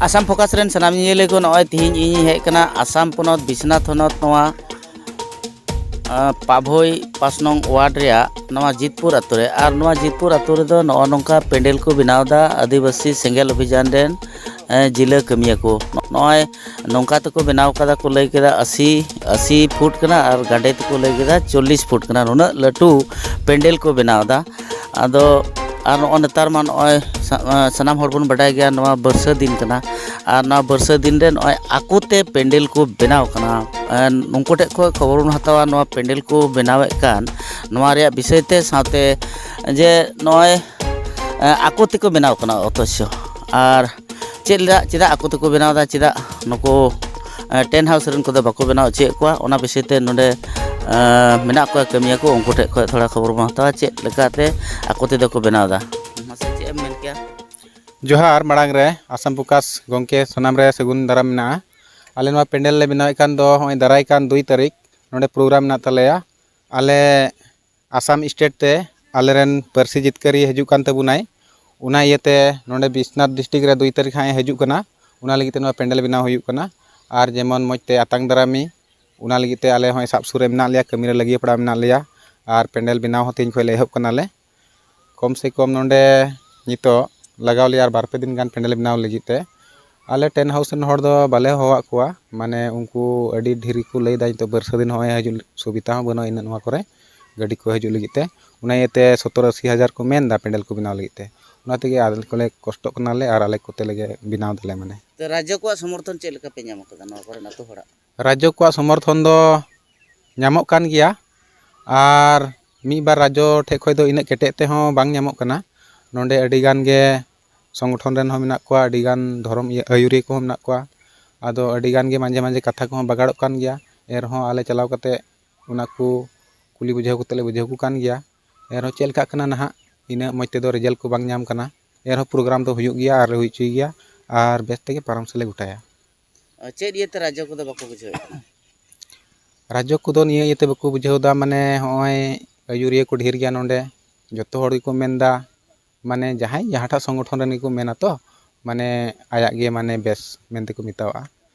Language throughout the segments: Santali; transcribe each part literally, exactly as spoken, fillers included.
ᱟᱥᱟᱢ ᱯᱷᱳᱠᱟᱥ ᱨᱮᱱ ᱥᱟᱱᱟᱢ ᱧᱮᱧᱮᱞᱤᱭᱟᱹ ᱠᱚ, ᱱᱚᱜᱼᱚᱭ ᱛᱤᱦᱤᱧ ᱤᱧᱤᱧ ᱦᱮᱡ ᱟᱠᱟᱱᱟ ᱟᱥᱟᱢ ᱯᱚᱱᱚᱛ ᱵᱤᱥᱱᱟᱛᱷ ᱦᱚᱱᱚᱛ, ᱱᱚᱣᱟ ᱟᱸ, ᱯᱟᱵᱷᱳᱭ ᱯᱟᱸᱪ ᱱᱚᱝ ᱣᱟᱨᱰ ᱨᱮᱭᱟᱜ ᱱᱚᱣᱟ ᱡᱤᱛᱯᱩᱨ ᱟᱛᱳ ᱨᱮ᱾ ᱟᱨ ᱱᱚᱣᱟ ᱡᱤᱛᱯᱩᱨ ᱟᱛᱳ ᱨᱮᱫᱚ ᱱᱚᱜᱼᱚ ᱱᱚᱝᱠᱟ ᱯᱮᱱᱰᱮᱞ ᱠᱚ ᱵᱮᱱᱟᱣ ᱮᱫᱟ ᱟᱹᱫᱤᱵᱟᱹᱥᱤ ᱥᱮᱸᱜᱮᱞ ᱚᱵᱷᱤᱡᱟᱱ ᱨᱮᱱ, ᱮᱸ, ᱡᱤᱞᱟᱹ ᱠᱟᱹᱢᱤᱭᱟᱹ ᱠᱚ᱾ ᱱᱚᱜᱼᱚᱭ ᱱᱚᱝᱠᱟ ᱛᱮᱠᱚ ᱵᱮᱱᱟᱣ ᱠᱟᱫᱟ ᱠᱚ, ᱞᱟᱹᱭ ᱠᱮᱫᱟ ᱟᱥᱤ, ᱟᱥᱤ ᱯᱷᱩᱴ ᱠᱟᱱᱟ ᱟᱨ ᱜᱟᱸᱰᱮ ᱛᱮᱠᱚ ᱞᱟᱹᱭ ᱠᱮᱫᱟ ᱪᱚᱞᱞᱤᱥ ᱯᱷᱩᱴ ᱠᱟᱱᱟ, ᱱᱩᱱᱟᱹᱜ ᱞᱟᱹᱴᱩ ᱯᱮᱱᱰᱮᱞ ᱠᱚ ᱵᱮᱱᱟᱣ ᱮᱫᱟ᱾ ᱟᱫᱚ ᱟᱨ ᱱᱚᱜᱼᱚᱭ ᱱᱮᱛᱟᱨ ᱢᱟ ᱱᱚᱜᱼᱚᱭ ᱥᱟ-, ᱥᱟᱱᱟᱢ ᱦᱚᱲ ᱵᱚᱱ ᱵᱟᱰᱟᱭ ᱜᱮᱭᱟ, ᱱᱚᱣᱟ ᱵᱟᱹᱨᱥᱟᱹ ᱫᱤᱱ ᱠᱟᱱᱟ᱾ ᱟᱨ ᱱᱚᱣᱟ ᱵᱟᱹᱨᱥᱟᱹ ᱫᱤᱱ ᱨᱮ ᱱᱚᱜᱼᱚᱭ ᱟᱠᱚᱛᱮ ᱯᱮᱱᱰᱮᱞ ᱠᱚ ᱵᱮᱱᱟᱣ ᱠᱟᱱᱟ᱾ ᱮᱸ, ᱩᱱᱠᱩ ᱴᱷᱮᱱ ᱠᱷᱚᱱ ᱠᱷᱚᱵᱚᱨ ᱵᱚᱱ ᱦᱟᱛᱟᱣᱟ, ᱱᱚᱣᱟ ᱯᱮᱱᱰᱮᱞ ᱠᱚ ᱵᱮᱱᱟᱣᱮᱫ ᱠᱟᱱ ᱱᱚᱣᱟ ᱨᱮᱭᱟᱜ ᱵᱤᱥᱚᱭ ᱛᱮ, ᱥᱟᱶᱛᱮ ᱡᱮ ᱱᱚᱜᱼᱚᱭ, ᱮᱸ, ᱟᱠᱚ ᱛᱮᱠᱚ ᱵᱮᱱᱟᱣ ᱠᱟᱱᱟ ᱚᱛᱷᱚᱪᱚ᱾ ᱟᱨ ᱪᱮᱫ ᱞᱮᱫᱟ, ᱪᱮᱫᱟᱜ ᱟᱠᱚ ᱛᱮᱠᱚ ᱵᱮᱱᱟᱣ ᱮᱫᱟ, ᱪᱮᱫᱟᱜ ᱱᱩᱠᱩ, ᱮᱸ, ᱴᱮᱱᱴ ᱦᱟᱣᱩᱥ ᱨᱮᱱ ᱠᱚᱫᱚ ᱵᱟᱠᱚ ᱵᱮᱱᱟᱣ ᱦᱚᱪᱚᱭᱮᱫ ᱠᱚᱣᱟ, ᱚᱱᱟ ᱵᱤᱥᱚᱭ ᱛᱮ ᱱᱚᱰᱮ, ᱮᱸ, ᱢᱮᱱᱟᱜ ᱠᱚᱣᱟ ᱠᱟᱹᱢᱤᱭᱟᱹ ᱠᱚ, ᱩᱱᱠᱩ ᱴᱷᱮᱱ ᱠᱷᱚᱱ ᱛᱷᱚᱲᱟ ᱠᱷᱚᱵᱚᱨ ᱵᱚᱱ ᱦᱟᱛᱟᱣᱟ ᱪᱮᱫ ᱞᱮᱠᱟᱛᱮ ᱟᱠᱚ ᱛᱮᱫᱚ ᱠᱚ ᱵᱮᱱᱟᱣ ᱮᱫᱟ᱾ ᱢᱟᱥᱮ ᱪᱮᱫ ᱮᱢ ᱢᱮᱱ ᱠᱮᱭᱟ? ᱡᱚᱦᱟᱨ᱾ ᱢᱟᱲᱟᱝ ᱨᱮ ᱟᱥᱟᱢ ᱯᱷᱳᱠᱟᱥ ᱜᱚᱢᱠᱮ ᱥᱟᱱᱟᱢ ᱨᱮ ᱥᱟᱹᱜᱩᱱ ᱫᱟᱨᱟᱢ ᱢᱮᱱᱟᱜᱼᱟ᱾ ᱟᱞᱮ ᱱᱚᱣᱟ ᱯᱮᱱᱰᱮᱞ ᱞᱮ ᱵᱮᱱᱟᱣᱮᱫ ᱠᱟᱱ ᱫᱚ ᱱᱚᱜᱼᱚᱭ ᱫᱟᱨᱟᱭ ᱠᱟᱱ ᱫᱩᱭ ᱛᱟᱹᱨᱤᱠᱷ ᱱᱚᱰᱮ ᱯᱨᱳᱜᱨᱟᱢ ᱢᱮᱱᱟᱜ ᱛᱟᱞᱮᱭᱟ᱾ ᱟᱞᱮ ᱟᱥᱟᱢ ᱥᱴᱮᱴ ᱛᱮ ᱟᱞᱮᱨᱮᱱ ᱯᱟᱹᱨᱥᱤ ᱡᱤᱛᱠᱟᱹᱨᱤᱭᱟᱹ ᱦᱤᱡᱩᱜ ᱠᱟᱱ ᱛᱟᱵᱚᱱᱟᱭ, ᱚᱱᱟ ᱤᱭᱟᱹᱛᱮ ᱱᱚᱰᱮ ᱵᱤᱥᱱᱟᱛᱷ ᱰᱤᱥᱴᱨᱤᱠᱴ ᱨᱮ ᱫᱩᱭ ᱛᱟᱹᱨᱤᱠᱷ ᱦᱟᱸᱜ ᱮ ᱦᱤᱡᱩᱜ ᱠᱟᱱᱟ᱾ ᱚᱱᱟ ᱞᱟᱹᱜᱤᱫ ᱛᱮ ᱱᱚᱣᱟ ᱯᱮᱱᱰᱮᱞ ᱵᱮᱱᱟᱣ ᱦᱩᱭᱩᱜ ᱠᱟᱱᱟ᱾ ᱟᱨ ᱡᱮᱢᱚᱱ ᱢᱚᱡᱽ ᱛᱮ ᱟᱛᱟᱝ ᱫᱟᱨᱟᱢᱤ, ᱚᱱᱟ ᱞᱟᱹᱜᱤᱫ ᱛᱮ ᱟᱞᱮ ᱦᱚᱸ ᱥᱟᱵ ᱥᱩᱨ ᱨᱮ ᱢᱮᱱᱟᱜ ᱞᱮᱭᱟ, ᱠᱟᱹᱢᱤ ᱨᱮ ᱞᱟᱹᱜᱤᱭᱟᱹ ᱯᱟᱲᱟᱣ ᱢᱮᱱᱟᱜ ᱞᱮᱭᱟ᱾ ᱟᱨ ᱯᱮᱱᱰᱮᱞ ᱵᱮᱱᱟᱣ ᱦᱚᱸ ᱛᱮᱦᱮᱧ ᱠᱷᱚᱱ ᱞᱮ ᱮᱦᱚᱵ ᱠᱟᱱᱟᱞᱮ᱾ ᱠᱚᱢ ᱥᱮ ᱠᱚᱢ ᱱᱚᱰᱮ ᱱᱤᱛᱚᱜ ᱞᱟᱜᱟᱣ ᱞᱮᱭᱟ ᱟᱨ ᱵᱟᱨ ᱯᱮ ᱫᱤᱱ ᱜᱟᱱ ᱯᱮᱱᱰᱮᱞ ᱵᱮᱱᱟᱣ ᱞᱟᱹᱜᱤᱫ ᱛᱮ᱾ ᱟᱞᱮ ᱴᱮᱱᱴ ᱦᱟᱣᱩᱥ ᱨᱮᱱ ᱦᱚᱲ ᱫᱚ ᱵᱟᱞᱮ ᱦᱚᱦᱚᱣᱟᱫ ᱠᱚᱣᱟ, ᱢᱟᱱᱮ ᱩᱱᱠᱩ ᱟᱹᱰᱤ ᱰᱷᱮᱨ ᱜᱮᱠᱚ ᱞᱟᱹᱭᱫᱟ, ᱱᱤᱛᱚᱜ ᱵᱟᱹᱨᱥᱟᱹ ᱫᱤᱱ ᱦᱚᱸᱜᱼᱚᱭ ᱦᱤᱡᱩᱜ ᱥᱩᱵᱤᱫᱷᱟ ᱦᱚᱸ ᱵᱟᱹᱱᱩᱜᱼᱟ ᱤᱱᱟᱹᱜ ᱱᱚᱣᱟ ᱠᱚᱨᱮ ᱜᱟᱹᱰᱤ ᱠᱚ ᱦᱤᱡᱩᱜ ᱞᱟᱹᱜᱤᱫ ᱛᱮ᱾ ᱚᱱᱟ ᱤᱭᱟᱹᱛᱮ ᱥᱚᱛᱛᱚᱨ ᱟᱥᱤ ᱦᱟᱡᱟᱨ ᱠᱚ ᱢᱮᱱᱫᱟ ᱯᱮᱱᱰᱮᱞ ᱠᱚ ᱵᱮᱱᱟᱣ ᱞᱟᱹᱜᱤᱫ ᱛᱮ᱾ ᱚᱱᱟ ᱛᱮᱜᱮ ᱟᱞᱮ ᱠᱚᱞᱮ ᱠᱚᱥᱴᱚᱜ ᱠᱟᱱᱟᱞᱮ ᱟᱨ ᱟᱞᱮ ᱠᱚᱛᱮ ᱞᱮ ᱵᱮᱱᱟᱣ ᱫᱟᱞᱮ ᱢᱟᱱᱮ᱾ ᱛᱚ, ᱨᱟᱡᱽᱡᱚ ᱠᱚᱣᱟᱜ ᱥᱚᱢᱚᱨᱛᱷᱚᱱ ᱪᱮᱫ ᱞᱮᱠᱟ ᱯᱮ ᱧᱟᱢ ᱟᱠᱟᱫᱟ ᱱᱚᱣᱟ ᱠᱚᱨᱮᱱ ᱟᱹᱛᱩ ᱦᱚᱲᱟᱜ? ᱨᱟᱡᱽᱡᱚ ᱠᱚᱣᱟᱜ ᱥᱚᱢᱚᱨᱛᱷᱚᱱ ᱫᱚ ᱧᱟᱢᱚᱜ ᱠᱟᱱ ᱜᱮᱭᱟ, ᱟᱨ ᱢᱤᱫ ᱵᱟᱨ ᱨᱟᱡᱽᱡᱚ ᱴᱷᱮᱡ ᱠᱷᱚᱡ ᱫᱚ ᱤᱱᱟᱹᱜ ᱠᱮᱴᱮᱡ ᱛᱮᱦᱚᱸ ᱵᱟᱝ ᱧᱟᱢᱚᱜ ᱠᱟᱱᱟ᱾ ᱱᱚᱰᱮ ᱟᱹᱰᱤ ᱜᱟᱱ ᱜᱮ ᱥᱚᱝᱜᱚᱴᱷᱚᱱ ᱨᱮᱱ ᱦᱚᱸ ᱢᱮᱱᱟᱜ ᱠᱚᱣᱟ, ᱟᱹᱰᱤ ᱜᱟᱱ ᱫᱷᱚᱨᱚᱢ ᱤᱭᱟᱹ ᱟᱹᱭᱩᱨᱤᱭᱟᱹ ᱠᱚᱦᱚᱸ ᱢᱮᱱᱟᱜ ᱠᱚᱣᱟ᱾ ᱟᱫᱚ ᱟᱹᱰᱤ ᱜᱟᱱ ᱜᱮ ᱢᱟᱡᱷᱮ ᱢᱟᱡᱷᱮ ᱠᱟᱛᱷᱟ ᱠᱚᱦᱚᱸ ᱵᱟᱜᱟᱲᱚᱜ ᱠᱟᱱ ᱜᱮᱭᱟ, ᱮᱱ ᱨᱮᱦᱚᱸ ᱟᱞᱮ ᱪᱟᱞᱟᱣ ᱠᱟᱛᱮ ᱚᱱᱟ ᱠᱚ ᱠᱩᱞᱤ ᱵᱩᱡᱷᱟᱹᱣ ᱠᱟᱛᱮ ᱞᱮ ᱵᱩᱡᱷᱟᱹᱣ ᱠᱚ ᱠᱟᱱ ᱜᱮᱭᱟ᱾ ᱮᱱ ᱨᱮᱦᱚᱸ ᱪᱮᱫ ᱞᱮᱠᱟᱜ ᱠᱟᱱᱟ ᱱᱟᱦᱟᱜ, ᱤᱱᱟᱹᱜ ᱢᱚᱡᱽ ᱛᱮᱫᱚ ᱨᱮᱡᱟᱞᱴ ᱠᱚ ᱵᱟᱝ ᱧᱟᱢ ᱠᱟᱱᱟ᱾ ᱮᱱ ᱨᱮᱦᱚᱸ ᱯᱨᱳᱜᱨᱟᱢ ᱫᱚ ᱦᱩᱭᱩᱜ ᱜᱮᱭᱟ ᱟᱨ ᱞᱮ ᱦᱩᱭ ᱦᱚᱪᱚᱭ ᱜᱮᱭᱟ, ᱟᱨ ᱵᱮᱥ ᱛᱮᱜᱮ ᱯᱟᱨᱚᱢ ᱥᱮᱫ ᱞᱮ ᱜᱚᱴᱟᱭᱟ᱾ ᱪᱮᱫ ᱤᱭᱟᱹᱛᱮ ᱨᱟᱡᱽᱡᱚ ᱠᱚᱫᱚ ᱵᱟᱠᱚ ᱵᱩᱡᱷᱟᱹᱣᱮᱫ ᱠᱟᱱᱟ? ᱨᱟᱡᱽᱡᱚ ᱠᱚᱫᱚ ᱱᱤᱭᱟᱹ ᱤᱭᱟᱹᱛᱮ ᱵᱟᱠᱚ ᱵᱩᱡᱷᱟᱹᱣ ᱮᱫᱟ, ᱢᱟᱱᱮ ᱦᱚᱸᱜᱼᱚᱭ ᱟᱹᱭᱩᱨᱤᱭᱟᱹ ᱠᱚ ᱰᱷᱮᱨ ᱜᱮᱭᱟ ᱱᱚᱰᱮ, ᱡᱚᱛᱚ ᱦᱚᱲ ᱜᱮᱠᱚ ᱢᱮᱱᱫᱟ, ᱢᱟᱱᱮ ᱡᱟᱦᱟᱸᱭ ᱡᱟᱦᱟᱸᱴᱟᱜ ᱥᱚᱝᱜᱚᱴᱷᱚᱱ ᱨᱮᱱ ᱜᱮᱠᱚ ᱢᱮᱱᱟ ᱛᱚ, ᱢᱟᱱᱮ ᱟᱭᱟᱜ ᱜᱮ ᱢᱟᱱᱮ ᱵᱮᱥ ᱢᱮᱱᱛᱮ ᱠᱚ ᱢᱮᱛᱟᱣᱟᱜᱼᱟ᱾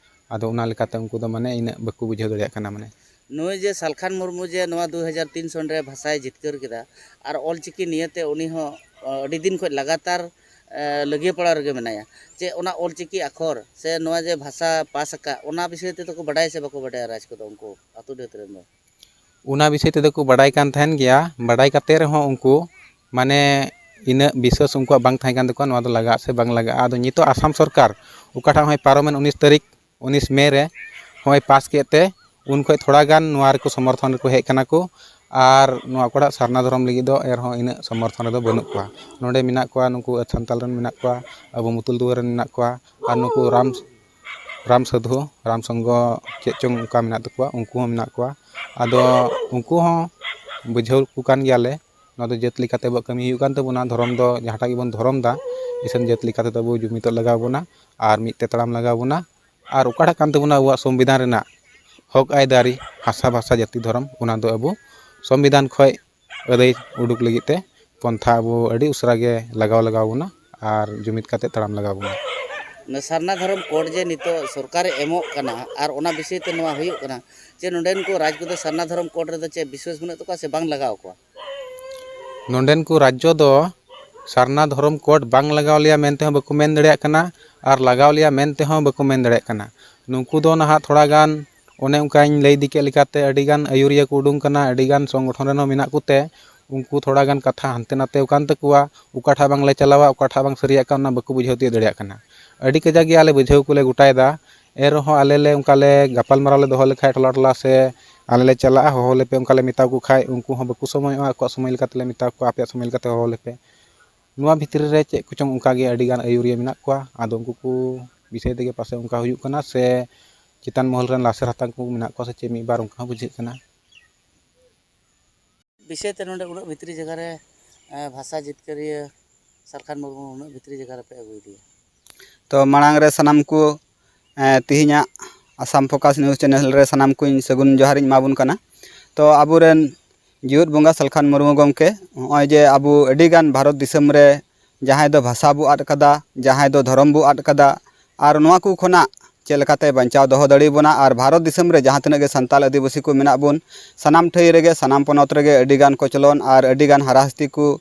ᱟᱫᱚ ᱚᱱᱟ ᱞᱮᱠᱟᱛᱮ ᱩᱱᱠᱩ ᱫᱚ ᱢᱟᱱᱮ ᱤᱱᱟᱹᱜ ᱵᱟᱠᱚ ᱵᱩᱡᱷᱟᱹᱣ ᱫᱟᱲᱮᱭᱟᱜ ᱠᱟᱱᱟ ᱢᱟᱱᱮ᱾ ᱱᱩᱭ ᱡᱮ ᱥᱟᱞᱠᱷᱟᱱ ᱢᱩᱨᱢᱩ ᱡᱮ ᱱᱚᱣᱟ ᱫᱩ ᱦᱟᱡᱟᱨ ᱛᱤᱱ ᱥᱚᱱ ᱨᱮ ᱵᱷᱟᱥᱟᱭ ᱡᱤᱛᱠᱟᱹᱨ ᱠᱮᱫᱟ, ᱟᱨ ᱚᱞᱪᱤᱠᱤ ᱱᱤᱭᱟᱹᱛᱮ ᱩᱱᱤ ᱦᱚᱸ, ᱚ, ᱟᱹᱰᱤ ᱫᱤᱱ ᱠᱷᱚᱱ ᱞᱟᱜᱟᱛᱟᱨ, ᱮ, ᱞᱟᱹᱜᱤᱭᱟᱹ ᱯᱟᱲᱟᱣ ᱨᱮᱜᱮ ᱢᱮᱱᱟᱭᱟ, ᱪᱮ ᱚᱱᱟ ᱚᱞᱪᱤᱠᱤ ᱟᱠᱷᱚᱨ ᱥᱮ ᱱᱚᱣᱟ ᱡᱮ ᱵᱷᱟᱥᱟ ᱯᱟᱥ ᱟᱠᱟᱫ, ᱚᱱᱟ ᱵᱤᱥᱚᱭ ᱛᱮᱫᱚ ᱠᱚ ᱵᱟᱰᱟᱭᱟ ᱥᱮ ᱵᱟᱠᱚ ᱵᱟᱰᱟᱭᱟ ᱨᱟᱡᱽ ᱠᱚᱫᱚ ᱩᱱᱠᱩ ᱟᱹᱛᱩ ᱰᱤᱦᱟᱹᱛ ᱨᱮᱱ ᱫᱚ? ᱚᱱᱟ ᱵᱤᱥᱚᱭ ᱛᱮᱫᱚ ᱠᱚ ᱵᱟᱰᱟᱭ ᱠᱟᱱ ᱛᱟᱦᱮᱱ ᱜᱮᱭᱟ, ᱵᱟᱰᱟᱭ ᱠᱟᱛᱮ ᱨᱮᱦᱚᱸ ᱩᱱᱠᱩ ᱢᱟᱱᱮ ᱤᱱᱟᱹᱜ ᱵᱤᱥᱣᱟᱥ ᱩᱱᱠᱩᱣᱟᱜ ᱵᱟᱝ ᱛᱟᱦᱮᱸ ᱠᱟᱱ ᱛᱟᱠᱚᱣᱟ ᱱᱚᱣᱟ ᱫᱚ ᱞᱟᱜᱟᱜ ᱥᱮ ᱵᱟᱝ ᱞᱟᱜᱟᱜᱼᱟ᱾ ᱟᱫᱚ ᱱᱤᱛᱚᱜ ᱟᱥᱟᱢ ᱥᱚᱨᱠᱟᱨ ᱚᱠᱟᱴᱟᱜ ᱦᱚᱸᱜᱼᱚᱭ ᱯᱟᱨᱚᱢᱮᱱ ᱩᱱᱤᱥ ᱛᱟᱹᱨᱤᱠᱷ, ᱩᱱᱤᱥ ᱢᱮ ᱨᱮ ᱦᱚᱸᱜᱼᱚᱭ ᱯᱟᱥ ᱠᱮᱫ ᱛᱮ, ᱩᱱ ᱠᱷᱚᱱ ᱛᱷᱚᱲᱟ ᱜᱟᱱ ᱱᱚᱣᱟ ᱨᱮᱠᱚ ᱥᱚᱢᱚᱨᱛᱷᱚᱱ ᱨᱮᱠᱚ ᱦᱮᱡ ᱠᱟᱱᱟ ᱠᱚ᱾ ᱟᱨ ᱱᱚᱣᱟ ᱚᱠᱟᱴᱟᱜ ᱥᱟᱨᱱᱟ ᱫᱷᱚᱨᱚᱢ ᱞᱟᱹᱜᱤᱫ ᱫᱚ ᱮᱱᱨᱮᱦᱚᱸ ᱤᱱᱟᱹᱜ ᱥᱚᱢᱚᱨᱛᱷᱚᱱ ᱨᱮᱫᱚ ᱵᱟᱹᱱᱩᱜ ᱠᱚᱣᱟ᱾ ᱱᱚᱰᱮ ᱢᱮᱱᱟᱜ ᱠᱚᱣᱟ ᱱᱩᱠᱩ ᱥᱟᱱᱛᱟᱞ ᱨᱮᱱ ᱢᱮᱱᱟᱜ ᱠᱚᱣᱟ, ᱟᱵᱚ ᱢᱩᱛᱩᱞ ᱫᱩᱣᱟᱹᱨ ᱨᱮᱱ ᱢᱮᱱᱟᱜ ᱠᱚᱣᱟ, ᱟᱨ ᱱᱩᱠᱩ ᱨᱟᱢ, ᱨᱟᱢ ᱥᱟᱹᱫᱷᱩ, ᱨᱟᱢ ᱥᱚᱝᱜᱷᱚ ᱪᱮᱫ ᱪᱚᱝ ᱚᱱᱠᱟ ᱢᱮᱱᱟᱜ ᱛᱟᱠᱚᱣᱟ, ᱩᱱᱠᱩ ᱦᱚᱸ ᱢᱮᱱᱟᱜ ᱠᱚᱣᱟ᱾ ᱟᱫᱚ ᱩᱱᱠᱩ ᱦᱚᱸ ᱵᱩᱡᱷᱟᱹᱣ ᱠᱚ ᱠᱟᱱ ᱜᱮᱭᱟᱞᱮ, ᱱᱚᱣᱟ ᱫᱚ ᱡᱟᱹᱛ ᱞᱮᱠᱟᱛᱮ ᱟᱵᱚᱣᱟᱜ ᱠᱟᱹᱢᱤ ᱦᱩᱭᱩᱜ ᱠᱟᱱ ᱛᱟᱵᱚᱱᱟ᱾ ᱫᱷᱚᱨᱚᱢ ᱫᱚ ᱡᱟᱦᱟᱸᱴᱟᱜ ᱜᱮᱵᱚᱱ ᱫᱷᱚᱨᱚᱢ ᱫᱟ, ᱤᱥᱟᱹᱱ ᱡᱟᱹᱛ ᱞᱮᱠᱟᱛᱮ ᱫᱚ ᱟᱵᱚ ᱡᱩᱢᱤᱫᱚᱜ ᱞᱟᱜᱟᱣ ᱵᱚᱱᱟ ᱟᱨ ᱢᱤᱫ ᱛᱮ ᱛᱟᱲᱟᱢ ᱞᱟᱜᱟᱣ ᱵᱚᱱᱟ᱾ ᱟᱨ ᱚᱠᱟᱴᱟᱜ ᱠᱟᱱ ᱛᱟᱵᱚᱱᱟ ᱟᱵᱚᱣᱟᱜ ᱥᱚᱝᱵᱤᱫᱷᱟᱱ ᱨᱮᱱᱟᱜ ᱦᱚᱠ ᱟᱹᱭᱫᱟᱹᱨᱤ, ᱦᱟᱥᱟ, ᱵᱷᱟᱥᱟ, ᱡᱟᱹᱛᱤ, ᱫᱷᱚᱨᱚᱢ, ᱚᱱᱟ ᱫᱚ ᱟᱵᱚ ᱥᱚᱝᱵᱤᱫᱷᱟᱱ ᱠᱷᱚᱱ ᱟᱹᱫᱟᱹᱭ ᱩᱰᱩᱠ ᱞᱟᱹᱜᱤᱫ ᱛᱮ ᱯᱚᱱᱛᱷᱟ ᱟᱵᱚ ᱟᱹᱰᱤ ᱩᱥᱟᱹᱨᱟ ᱜᱮ ᱞᱟᱜᱟᱣ ᱞᱟᱜᱟᱣ ᱵᱚᱱᱟ ᱟᱨ ᱡᱩᱢᱤᱫ ᱠᱟᱛᱮ ᱛᱟᱲᱟᱢ ᱞᱟᱜᱟᱣ ᱵᱚᱱᱟ᱾ ᱚᱱᱟ ᱥᱟᱨᱱᱟ ᱫᱷᱚᱨᱚᱢ ᱠᱳᱰ ᱡᱮ ᱱᱤᱛᱚᱜ ᱥᱚᱨᱠᱟᱨᱮ ᱮᱢᱚᱜ ᱠᱟᱱᱟ ᱟᱨ ᱚᱱᱟ ᱵᱤᱥᱚᱭ ᱛᱮ ᱱᱚᱣᱟ ᱦᱩᱭᱩᱜ ᱠᱟᱱᱟ, ᱡᱮ ᱱᱚᱰᱮᱱ ᱠᱚ ᱨᱟᱡᱽ ᱠᱚᱫᱚ ᱥᱟᱨᱱᱟ ᱫᱷᱚᱨᱚᱢ ᱠᱳᱰ ᱨᱮᱫᱚ ᱪᱮᱫ ᱵᱤᱥᱣᱟᱥ ᱵᱟᱹᱱᱩᱜ ᱛᱟᱠᱚᱣᱟ ᱥᱮ ᱵᱟᱝ ᱞᱟᱜᱟᱣ ᱠᱚᱣᱟ? ᱱᱚᱰᱮᱱ ᱠᱚ ᱨᱟᱡᱽᱡᱚ ᱫᱚ ᱥᱟᱨᱱᱟ ᱫᱷᱚᱨᱚᱢ ᱠᱳᱰ ᱵᱟᱝ ᱞᱟᱜᱟᱣ ᱞᱮᱭᱟ ᱢᱮᱱᱛᱮ ᱦᱚᱸ ᱵᱟᱠᱚ ᱢᱮᱱ ᱫᱟᱲᱮᱭᱟᱜ ᱠᱟᱱᱟ ᱟᱨ ᱞᱟᱜᱟᱣ ᱞᱮᱭᱟ ᱢᱮᱱᱛᱮ ᱦᱚᱸ ᱵᱟᱠᱚ ᱢᱮᱱ ᱫᱟᱲᱮᱭᱟᱜ ᱠᱟᱱᱟ᱾ ᱱᱩᱠᱩ ᱫᱚ ᱱᱟᱦᱟᱜ ᱛᱷᱚᱲᱟ ᱜᱟᱱ ᱚᱱᱮ ᱚᱱᱠᱟᱧ ᱞᱟᱹᱭ ᱤᱫᱤ ᱠᱮᱫ ᱞᱮᱠᱟᱛᱮ ᱟᱹᱰᱤ ᱜᱟᱱ ᱟᱹᱭᱩᱨᱤᱭᱟᱹ ᱠᱚ ᱩᱰᱩᱝ ᱠᱟᱱᱟ, ᱟᱹᱰᱤ ᱜᱟᱱ ᱥᱚᱝᱜᱚᱴᱷᱚᱱ ᱨᱮᱱ ᱦᱚᱸ ᱢᱮᱱᱟᱜ ᱠᱚᱛᱮ ᱩᱱᱠᱩ ᱛᱷᱚᱲᱟ ᱜᱟᱱ ᱠᱟᱛᱷᱟ ᱦᱟᱱᱛᱮ ᱱᱟᱛᱮ ᱟᱠᱟᱱ ᱛᱟᱠᱚᱣᱟ, ᱚᱠᱟᱴᱟᱜ ᱵᱟᱝᱞᱮ ᱪᱟᱞᱟᱣᱟ, ᱚᱠᱟᱴᱟᱜ ᱵᱟᱝ ᱥᱟᱹᱨᱤᱭᱟᱜ ᱠᱟᱱᱟ, ᱚᱱᱟ ᱵᱟᱠᱚ ᱵᱩᱡᱷᱟᱹᱣ ᱛᱤᱭᱳᱜ ᱫᱟᱲᱮᱭᱟᱜ ᱠᱟᱱᱟ᱾ ᱟᱹᱰᱤ ᱠᱟᱡᱟᱠ ᱜᱮ ᱟᱞᱮ ᱵᱩᱡᱷᱟᱹᱣ ᱠᱚᱞᱮ ᱜᱚᱴᱟᱭᱮᱫᱟ, ᱮᱱ ᱨᱮᱦᱚᱸ ᱟᱞᱮ ᱞᱮ ᱚᱱᱠᱟ ᱞᱮ ᱜᱟᱯᱟᱞ ᱢᱟᱨᱟᱣ ᱞᱮ ᱫᱚᱦᱚ ᱞᱮᱠᱷᱟᱡ ᱴᱚᱞᱟ ᱴᱚᱞᱟ ᱥᱮ ᱟᱞᱮ ᱞᱮ ᱪᱟᱞᱟᱜᱼᱟ, ᱦᱚᱦᱚ ᱞᱮᱯᱮ ᱚᱱᱠᱟ ᱞᱮ ᱢᱮᱛᱟ ᱠᱚ ᱠᱷᱟᱡ ᱩᱱᱠᱩ ᱦᱚᱸ ᱵᱟᱠᱚ ᱥᱚᱢᱚᱭᱚᱜᱼᱟ, ᱟᱠᱚᱣᱟᱜ ᱥᱚᱢᱚᱭ ᱞᱮᱠᱟ ᱛᱮᱞᱮ ᱢᱮᱛᱟ ᱠᱚᱣᱟ, ᱟᱯᱮᱭᱟᱜ ᱥᱚᱢᱚᱭ ᱞᱮᱠᱟᱛᱮ ᱦᱚᱦᱚ ᱞᱮᱯᱮ᱾ ᱱᱚᱣᱟ ᱵᱷᱤᱛᱨᱤ ᱨᱮ ᱪᱮᱫ ᱠᱚᱪᱚᱝ ᱚᱱᱠᱟ ᱜᱮ ᱟᱹᱰᱤ ᱜᱟᱱ ᱟᱹᱭᱩᱨᱤᱭᱟᱹ ᱢᱮᱱᱟᱜ ᱠᱚᱣᱟ, ᱟᱫᱚ ᱩᱱᱠᱩ ᱠᱚ ᱵᱤᱥᱚᱭ ᱛᱮᱜᱮ ᱯᱟᱥᱮᱡ ᱚᱱᱠᱟ ᱦᱩᱭᱩᱜ ᱠᱟᱱᱟ ᱥᱮ ᱪᱮᱛᱟᱱ ᱢᱚᱦᱚᱞ ᱨᱮᱱ ᱞᱟᱥᱮᱨ ᱦᱟᱛᱟᱝ ᱠᱚ ᱢᱮᱱᱟᱜ ᱠᱚᱣᱟ ᱥᱮ ᱪᱮᱫ ᱢᱤᱫ ᱵᱟᱨ ᱚᱱᱠᱟ ᱦᱚᱸ ᱵᱩᱡᱷᱟᱹᱜ ᱠᱟᱱᱟ᱾ ᱵᱤᱥᱚᱭ ᱛᱮ ᱱᱚᱰᱮ ᱩᱱᱟᱹᱜ ᱵᱷᱤᱛᱨᱤ ᱡᱟᱭᱜᱟ ᱨᱮ, ᱮ, ᱵᱷᱟᱥᱟ ᱡᱤᱛᱠᱟᱹᱨᱤᱭᱟᱹ ᱥᱟᱞᱠᱷᱟᱱ ᱢᱩᱨᱢᱩ ᱩᱱᱟᱹᱜ ᱵᱷᱤᱛᱨᱤ ᱡᱟᱭᱜᱟ ᱨᱮᱯᱮ ᱟᱹᱜᱩᱭᱮᱫᱮᱭᱟ? ᱛᱚ ᱢᱟᱲᱟᱝ ᱨᱮ ᱥᱟᱱᱟᱢ ᱠᱚ, ᱮ, ᱛᱮᱦᱮᱧᱟᱜ ᱟᱥᱟᱢ ᱯᱷᱳᱠᱟᱥ ᱱᱤᱭᱩᱡᱽ ᱪᱮᱱᱮᱞ ᱨᱮ ᱥᱟᱱᱟᱢ ᱠᱚᱧ ᱥᱟᱹᱜᱩᱱ ᱡᱚᱦᱟᱨᱤᱧ ᱮᱢᱟᱵᱚᱱ ᱠᱟᱱᱟ᱾ ᱛᱚ ᱟᱵᱚᱨᱮᱱ ᱡᱤᱣᱮᱫ ᱵᱚᱸᱜᱟ ᱥᱟᱞᱠᱷᱟᱱ ᱢᱩᱨᱢᱩ ᱜᱚᱢᱠᱮ ᱱᱚᱜᱼᱚᱭ ᱡᱮ ᱟᱵᱚ ᱟᱹᱰᱤᱜᱟᱱ ᱵᱷᱟᱨᱚᱛ ᱫᱤᱥᱚᱢ ᱨᱮ ᱡᱟᱦᱟᱸᱭ ᱫᱚ ᱵᱷᱟᱥᱟ ᱵᱚ ᱟᱫ ᱠᱟᱫᱟ, ᱡᱟᱦᱟᱸᱭ ᱫᱚ ᱫᱷᱚᱨᱚᱢ ᱵᱚ ᱟᱫ ᱠᱟᱫᱟ, ᱟᱨ ᱱᱚᱣᱟ ᱠᱚ ᱠᱷᱚᱱᱟᱜ ᱪᱮᱫ ᱞᱮᱠᱟᱛᱮ ᱵᱟᱧᱪᱟᱣ ᱫᱚᱦᱚ ᱫᱟᱲᱮᱭᱟᱵᱚᱱᱟ᱾ ᱟᱨ ᱵᱷᱟᱨᱚᱛ ᱫᱤᱥᱚᱢ ᱨᱮ ᱡᱟᱦᱟᱸ ᱛᱤᱱᱟᱹᱜ ᱜᱮ ᱥᱟᱱᱛᱟᱞ ᱟᱹᱫᱤᱵᱟᱹᱥᱤ ᱠᱚ ᱢᱮᱱᱟᱜ ᱵᱚᱱ, ᱥᱟᱱᱟᱢ ᱴᱷᱟᱹᱭ ᱨᱮᱜᱮ, ᱥᱟᱱᱟᱢ ᱯᱚᱱᱚᱛ ᱨᱮᱜᱮ ᱟᱹᱰᱤᱜᱟᱱ ᱠᱚᱪᱞᱚᱱ ᱟᱨ ᱟᱹᱰᱤᱜᱟᱱ ᱦᱟᱨᱟᱥᱛᱤ ᱠᱚ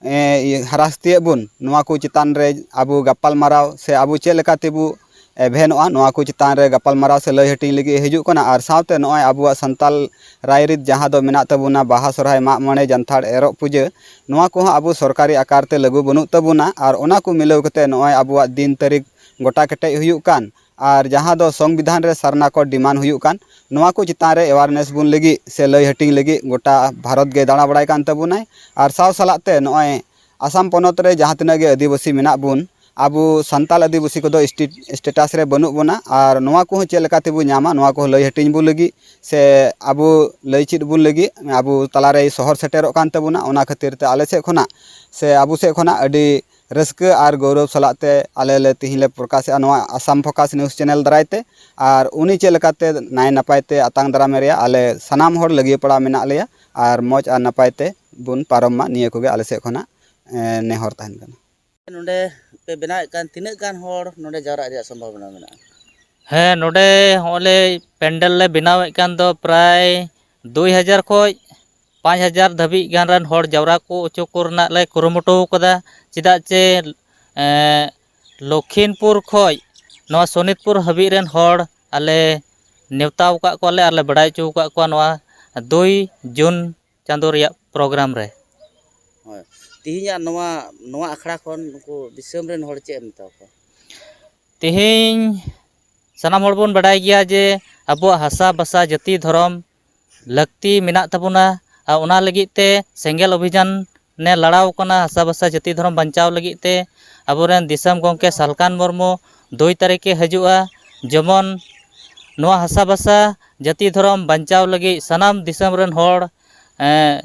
ᱮ, ᱤᱭᱟᱹ, ᱦᱟᱨᱟᱥᱛᱤᱭᱮᱫ ᱵᱚᱱ, ᱱᱚᱣᱟ ᱠᱚ ᱪᱮᱛᱟᱱ ᱨᱮ ᱟᱵᱚ ᱜᱟᱯᱟᱞ ᱢᱟᱨᱟᱣ ᱥᱮ ᱟᱵᱚ ᱪᱮᱫ ᱞᱮᱠᱟ ᱛᱮᱵᱚ ᱮᱵᱷᱮᱱᱚᱜᱼᱟ, ᱱᱚᱣᱟ ᱠᱚ ᱪᱮᱛᱟᱱ ᱨᱮ ᱜᱟᱯᱟᱞ ᱢᱟᱨᱟᱣ ᱥᱮ ᱞᱟᱹᱭ ᱦᱟᱹᱴᱤᱧ ᱞᱟᱹᱜᱤᱫ ᱦᱤᱡᱩᱜ ᱠᱟᱱᱟ᱾ ᱟᱨ ᱥᱟᱶᱛᱮ ᱱᱚᱜᱼᱚᱭ ᱟᱵᱚᱣᱟᱜ ᱥᱟᱱᱛᱟᱞ ᱨᱟᱭᱨᱤᱛ ᱡᱟᱦᱟᱸ ᱫᱚ ᱢᱮᱱᱟᱜ ᱛᱟᱵᱚᱱᱟ, ᱵᱟᱦᱟ, ᱥᱚᱨᱦᱟᱭ, ᱢᱟᱜ ᱢᱚᱬᱮ, ᱡᱟᱱᱛᱷᱟᱲ, ᱮᱨᱚᱜ ᱯᱩᱡᱟᱹ, ᱱᱚᱣᱟ ᱠᱚᱦᱚᱸ ᱟᱵᱚ ᱥᱚᱨᱠᱟᱨᱤ ᱟᱠᱟᱨ ᱛᱮ ᱞᱟᱹᱜᱩ ᱵᱟᱹᱱᱩᱜ ᱛᱟᱵᱚᱱᱟ᱾ ᱟᱨ ᱚᱱᱟ ᱠᱚ ᱢᱤᱞᱟᱹᱣ ᱠᱟᱛᱮ ᱱᱚᱜᱼᱚᱭ ᱟᱵᱚᱣᱟᱜ ᱫᱤᱱ ᱛᱟᱹᱨᱤᱠᱷ ᱜᱚᱴᱟ ᱠᱮᱴᱮᱡ ᱦᱩᱭᱩᱜ ᱠᱟᱱ, ᱟᱨ ᱡᱟᱦᱟᱸ ᱫᱚ ᱥᱚᱝᱵᱤᱫᱷᱟᱱ ᱨᱮ ᱥᱟᱨᱱᱟ ᱠᱳᱰ ᱰᱤᱢᱟᱱᱰ ᱦᱩᱭᱩᱜ ᱠᱟᱱ, ᱱᱚᱣᱟ ᱠᱚ ᱪᱮᱛᱟᱱ ᱨᱮ ᱮᱣᱟᱨᱱᱮᱥ ᱵᱚᱱ ᱞᱟᱹᱜᱤᱫ ᱥᱮ ᱞᱟᱹᱭ ᱦᱟᱹᱴᱤᱧ ᱞᱟᱹᱜᱤᱫ ᱜᱚᱴᱟ ᱵᱷᱟᱨᱚᱛ ᱜᱮ ᱫᱟᱬᱟ ᱵᱟᱲᱟᱭ ᱠᱟᱱ ᱛᱟᱵᱚᱱᱟᱭ᱾ ᱟᱨ ᱥᱟᱶ ᱥᱟᱞᱟᱜ ᱛᱮ ᱱᱚᱜᱼᱚᱭ ᱟᱥᱟᱢ ᱯᱚᱱᱚᱛ ᱨᱮ ᱡᱟᱦᱟᱸ ᱛᱤᱱᱟᱹᱜ ᱜᱮ ᱟᱹᱫᱤᱵᱟᱹᱥᱤ ᱢᱮᱱᱟᱜ ᱵᱚᱱ, ᱟᱵᱚ ᱥᱟᱱᱛᱟᱞ ᱟᱹᱫᱤᱵᱟᱹᱥᱤ ᱠᱚᱫᱚ ᱥᱴᱮᱴ-, ᱥᱴᱮᱴᱟᱥ ᱨᱮ ᱵᱟᱹᱱᱩᱜ ᱵᱚᱱᱟ᱾ ᱟᱨ ᱱᱚᱣᱟ ᱠᱚᱦᱚᱸ ᱪᱮᱫ ᱞᱮᱠᱟ ᱛᱮᱵᱚ ᱧᱟᱢᱟ, ᱱᱚᱣᱟ ᱠᱚᱦᱚᱸ ᱞᱟᱹᱭ ᱦᱟᱹᱴᱤᱧ ᱵᱚᱱ ᱞᱟᱹᱜᱤᱫ ᱥᱮ ᱟᱵᱚ ᱞᱟᱹᱭ ᱪᱮᱫ ᱵᱚᱱ ᱞᱟᱹᱜᱤᱫ ᱟᱵᱚ ᱛᱟᱞᱟᱨᱮ ᱥᱚᱦᱚᱨ ᱥᱮᱴᱮᱨᱚᱜ ᱠᱟᱱ ᱛᱟᱵᱚᱱᱟ᱾ ᱚᱱᱟ ᱠᱷᱟᱹᱛᱤᱨ ᱛᱮ ᱟᱞᱮ ᱥᱮᱫ ᱠᱷᱚᱱᱟᱜ ᱥᱮ ᱟᱵᱚ ᱥᱮᱫ ᱠᱷᱚᱱᱟᱜ ᱟᱹᱰᱤ ᱨᱟᱹᱥᱠᱟᱹ ᱟᱨ ᱜᱚᱨᱚᱵᱽ ᱥᱟᱞᱟᱜ ᱛᱮ ᱟᱞᱮ ᱞᱮ ᱛᱮᱦᱮᱧ ᱞᱮ ᱯᱨᱚᱠᱟᱥᱮᱜᱼᱟ ᱱᱚᱣᱟ ᱟᱥᱟᱢ ᱯᱷᱳᱠᱟᱥ ᱱᱤᱭᱩᱡᱽ ᱪᱮᱱᱮᱞ ᱫᱟᱨᱟᱭ ᱛᱮ᱾ ᱟᱨ ᱩᱱᱤ ᱪᱮᱫ ᱞᱮᱠᱟᱛᱮ ᱱᱟᱭ ᱱᱟᱯᱟᱭ ᱛᱮ ᱟᱛᱟᱝ ᱫᱟᱨᱟᱢᱮ ᱨᱮᱭᱟᱜ ᱟᱞᱮ ᱥᱟᱱᱟᱢ ᱦᱚᱲ ᱞᱟᱹᱜᱤᱭᱟᱹ ᱯᱟᱲᱟᱣ ᱢᱮᱱᱟᱜ ᱞᱮᱭᱟ᱾ ᱟᱨ ᱢᱚᱡᱽ ᱟᱨ ᱱᱟᱯᱟᱭ ᱛᱮ ᱵᱚᱱ ᱯᱟᱨᱚᱢ ᱢᱟ, ᱱᱤᱭᱟᱹ ᱠᱚᱜᱮ ᱟᱞᱮ ᱥᱮᱫ ᱠᱷᱚᱱᱟᱜ, ᱮ, ᱱᱮᱦᱚᱨ ᱛᱟᱦᱮᱱ ᱠᱟᱱᱟ᱾ ᱱᱚᱰᱮ ᱯᱮ ᱵᱮᱱᱟᱣᱮᱫ ᱠᱟᱱ, ᱛᱤᱱᱟᱹᱜ ᱜᱟᱱ ᱦᱚᱲ ᱱᱚᱰᱮ ᱡᱟᱣᱨᱟᱜ ᱨᱮᱭᱟᱜ ᱥᱚᱢᱵᱷᱟᱵᱚᱱᱟ ᱢᱮᱱᱟᱜᱼᱟ? ᱦᱮᱸ, ᱱᱚᱰᱮ ᱦᱚᱸᱜᱼᱚᱭ ᱞᱮ ᱯᱮᱱᱰᱮᱞ ᱞᱮ ᱵᱮᱱᱟᱣᱮᱫ ᱠᱟᱱ ᱫᱚ ᱯᱨᱟᱭ ᱫᱩᱭ ᱦᱟᱡᱟᱨ ᱠᱷᱚᱡ ᱯᱟᱸᱪ ᱦᱟᱡᱟᱨ ᱫᱷᱟᱹᱵᱤᱡ ᱜᱟᱱ ᱨᱮᱱ ᱦᱚᱲ ᱡᱟᱣᱨᱟ ᱠᱚ ᱦᱚᱪᱚ ᱠᱚ ᱨᱮᱱᱟᱜ ᱞᱮ ᱠᱩᱨᱩᱢᱩᱴᱩ ᱟᱠᱟᱫᱟ᱾ ᱪᱮᱫᱟᱜ ᱪᱮ, ᱮᱸ, ᱞᱚᱠᱷᱤᱱᱯᱩᱨ ᱠᱷᱚᱡ ᱱᱚᱣᱟ ᱥᱳᱱᱤᱛᱯᱩᱨ ᱦᱟᱹᱵᱤᱡ ᱨᱮᱱ ᱦᱚᱲ ᱟᱞᱮ ᱱᱮᱣᱛᱟ ᱟᱠᱟᱫ ᱠᱚᱣᱟᱞᱮ ᱟᱨ ᱞᱮ ᱵᱟᱲᱟᱭ ᱦᱚᱪᱚ ᱟᱠᱟᱫ ᱠᱚᱣᱟ ᱱᱚᱣᱟ ᱫᱩᱭ ᱡᱩᱱ ᱪᱟᱸᱫᱳ ᱨᱮᱭᱟᱜ ᱯᱨᱳᱜᱨᱟᱢ ᱨᱮ᱾ ᱦᱳᱭ, ᱛᱮᱦᱮᱧᱟᱜ ᱱᱚᱣᱟ, ᱱᱚᱣᱟ ᱟᱠᱷᱲᱟ ᱠᱷᱚᱱ ᱱᱩᱠᱩ ᱫᱤᱥᱚᱢ ᱨᱮᱱ ᱦᱚᱲ ᱪᱮᱫ ᱮᱢ ᱢᱮᱛᱟ ᱠᱚᱣᱟ? ᱛᱮᱦᱮᱧ ᱥᱟᱱᱟᱢ ᱦᱚᱲ ᱵᱚᱱ ᱵᱟᱰᱟᱭ ᱜᱮᱭᱟ ᱡᱮ ᱟᱵᱚᱣᱟᱜ ᱦᱟᱥᱟ, ᱵᱷᱟᱥᱟ, ᱡᱟᱹᱛᱤ, ᱫᱷᱚᱨᱚᱢ ᱞᱟᱹᱠᱛᱤ ᱢᱮᱱᱟᱜ ᱛᱟᱵᱚᱱᱟ᱾ ᱟᱨ ᱚᱱᱟ ᱞᱟᱹᱜᱤᱫ ᱛᱮ ᱥᱮᱸᱜᱮᱞ ᱚᱵᱷᱤᱡᱟᱱ ᱮ ᱞᱟᱲᱟᱣ ᱠᱟᱱᱟ ᱦᱟᱥᱟ, ᱵᱷᱟᱥᱟ, ᱡᱟᱹᱛᱤ, ᱫᱷᱚᱨᱚᱢ ᱵᱟᱧᱪᱟᱣ ᱞᱟᱹᱜᱤᱫ ᱛᱮ᱾ ᱟᱵᱚᱨᱮᱱ ᱫᱤᱥᱚᱢ ᱜᱚᱢᱠᱮ ᱥᱟᱞᱠᱷᱟᱱ ᱢᱩᱨᱢᱩ ᱫᱩᱭ ᱛᱟᱹᱨᱤᱠᱷ ᱮ ᱦᱤᱡᱩᱜᱼᱟ᱾ ᱡᱮᱢᱚᱱ ᱱᱚᱣᱟ ᱦᱟᱥᱟ, ᱵᱷᱟᱥᱟ, ᱡᱟᱹᱛᱤ, ᱫᱷᱚᱨᱚᱢ ᱵᱟᱧᱪᱟᱣ ᱞᱟᱹᱜᱤᱫ ᱥᱟᱱᱟᱢ ᱫᱤᱥᱚᱢ ᱨᱮᱱ ᱦᱚᱲ, ᱮᱸ,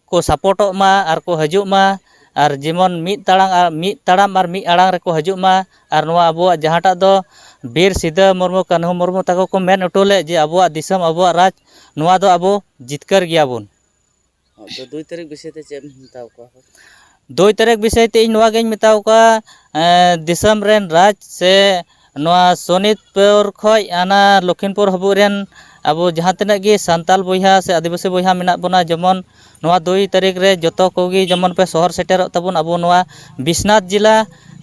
ᱠᱚ ᱥᱟᱯᱳᱨᱴᱚᱜ ᱢᱟ ᱟᱨ ᱠᱚ ᱦᱤᱡᱩᱜ ᱢᱟ᱾ ᱟᱨ ᱡᱮᱢᱚᱱ ᱢᱤᱫ ᱛᱟᱲᱟᱝ ᱟᱨ ᱢᱤᱫ ᱛᱟᱲᱟᱢ ᱟᱨ ᱢᱤᱫ ᱟᱲᱟᱝ ᱨᱮᱠᱚ ᱦᱤᱡᱩᱜ ᱢᱟ᱾ ᱟᱨ ᱱᱚᱣᱟ ᱟᱵᱚᱣᱟᱜ ᱡᱟᱦᱟᱸᱴᱟᱜ ᱫᱚ ᱵᱤᱨ ᱥᱤᱫᱟᱹ ᱢᱩᱨᱢᱩ, ᱠᱟᱹᱱᱦᱩ ᱢᱩᱨᱢᱩ ᱛᱟᱠᱚ ᱠᱚ ᱢᱮᱱ ᱦᱚᱴᱚ ᱞᱮᱫ ᱡᱮ ᱟᱵᱚᱣᱟᱜ ᱫᱤᱥᱚᱢ, ᱟᱵᱚᱣᱟᱜ ᱨᱟᱡᱽ, ᱱᱚᱣᱟ ᱫᱚ ᱟᱵᱚ ᱡᱤᱛᱠᱟᱹᱨ ᱜᱮᱭᱟ ᱵᱚᱱ᱾ ᱦᱚᱸ, ᱛᱚ ᱫᱩᱭ ᱛᱟᱹᱨᱤᱠᱷ ᱵᱤᱥᱚᱭ ᱛᱮ ᱪᱮᱫ ᱮᱢ ᱢᱮᱛᱟᱣ ᱠᱚᱣᱟ? ᱫᱩᱭ ᱛᱟᱹᱨᱤᱠᱷ ᱵᱤᱥᱚᱭ ᱛᱮ ᱤᱧ ᱱᱚᱣᱟ ᱜᱤᱧ ᱢᱮᱛᱟᱣ ᱠᱚᱣᱟ, ᱮᱸ, ᱫᱤᱥᱚᱢ ᱨᱮᱱ ᱨᱟᱡᱽ ᱥᱮ ᱱᱚᱣᱟ ᱥᱳᱱᱤᱛᱯᱩᱨ ᱠᱷᱚᱡ ᱦᱟᱱᱟ ᱞᱚᱠᱷᱤᱢᱯᱩᱨ ᱦᱟᱹᱵᱤᱡ ᱨᱮᱱ ᱟᱵᱚ ᱡᱟᱦᱟᱸ ᱛᱤᱱᱟᱹᱜ ᱜᱮ ᱥᱟᱱᱛᱟᱞ ᱵᱚᱭᱦᱟ ᱥᱮ ᱟᱹᱫᱤᱵᱟᱹᱥᱤ ᱵᱚᱭᱦᱟ ᱢᱮᱱᱟᱜ ᱵᱚᱱᱟ, ᱡᱮᱢᱚᱱ ᱱᱚᱣᱟ ᱫᱩᱭ ᱛᱟᱹᱨᱤᱠᱷ ᱨᱮ ᱡᱚᱛᱚ ᱠᱚᱜᱮ ᱡᱮᱢᱚᱱ ᱯᱮ ᱥᱚᱦᱚᱨ ᱥᱮᱴᱮᱨᱚᱜ ᱛᱟᱵᱚᱱ ᱟᱵᱚ ᱱᱚᱣᱟ ᱵᱤᱥᱱᱟᱛᱷ ᱡᱮᱞᱟ,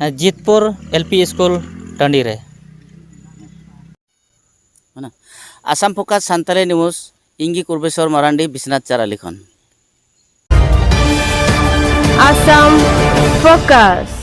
ᱮᱸ, ᱡᱤᱛᱯᱩᱨ ᱮᱞ ᱯᱤ ᱥᱠᱩᱞ ᱴᱟᱺᱰᱤ ᱨᱮ᱾ ᱟᱥᱟᱢ ᱯᱷᱳᱠᱟᱥ ᱥᱟᱱᱛᱟᱲᱤ ᱱᱤᱭᱩᱡᱽ, ᱤᱧ ᱜᱮ ᱠᱩᱨᱵᱮᱥᱚᱨ ᱢᱟᱨᱟᱱᱰᱤ, ᱵᱤᱥᱱᱟᱛᱷ ᱪᱟᱨᱟᱞᱤ ᱠᱷᱚᱱ᱾ ᱟᱥᱟᱢ ᱯᱷᱳᱠᱟᱥ᱾